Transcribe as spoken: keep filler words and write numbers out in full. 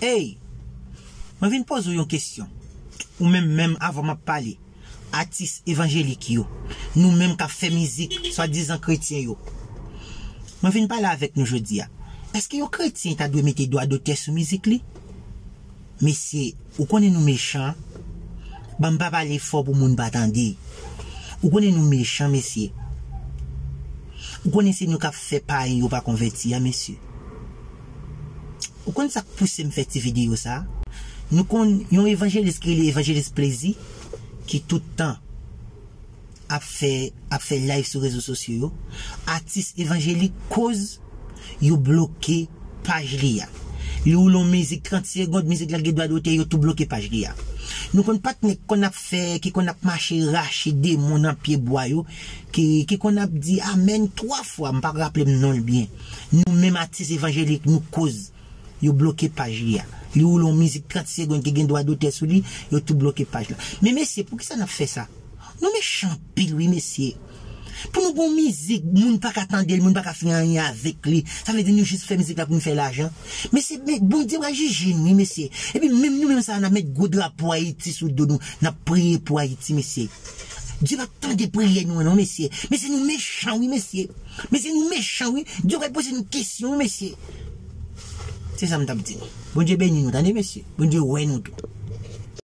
Ey, mwen vin poze w yon kesyon. Ou menm menm, avan m ap pale, atis evanjelik yo, nou menm k ap fè mizik, swadizan kretyen yo, mwen vin pale avèk nou jodi a. Èske yon kretyen ta dwe mete dwa dotè sou mizik li? Mesye, ou konnen nou mechan. Ban m pa pale fò pou moun pa tande. Ou konnen nou mechan, mesye. Ou konnen se nou k ap fè payen yo pa konvèti a, mesye. Ou konn sa k pouse m fè ti videyo sa? Nou konn yon evanjelis ki rele evanjelis Plezi, ki tout tan ap fè ap fè live sou rezo sosyo yo. Atis evanjelik koz yo bloke paj li a. Li woule yon mizik trant segond, mizik la gen dwa dotè, yo tou bloke paj li a. Nou konn patnè ki konn ap fè, ki konn ap mache rache demon nan pye bwa yo, ki, ki konn ap di amèn twa fwa, m pa raple m non l byen. Nou menm atis evanjelik, nou koz yo bloke paj li a. Li woule yon mizik trant segond ki gen dwa dotè sou li, yo tou bloke paj la. Men mesye, poukisa n ap fè sa? Nou mechan anpil wi, mesye. Pou nou gon mizik, moun pa ka tande l, moun pa ka fè anyen avèk li. Sa vle di nou jis fè mizik la pou nou fè lajan. Mesye, men Bondye pral jije nou wi, mesye. Epi menm nou menm sa, n ap met gwo drapo Ayiti sou do nou, n ap priye pou Ayiti, mesye. Dye p ap tande priyè nou an non, mesye. Mesye, nou mechan wi, mesye. Mesye, nou mechan wi. Dye pral poze nou kesyon wi, mesye. Se sa m t ap di nou. Bondye beni nou, tande, mesye. Bondye wè nou tou.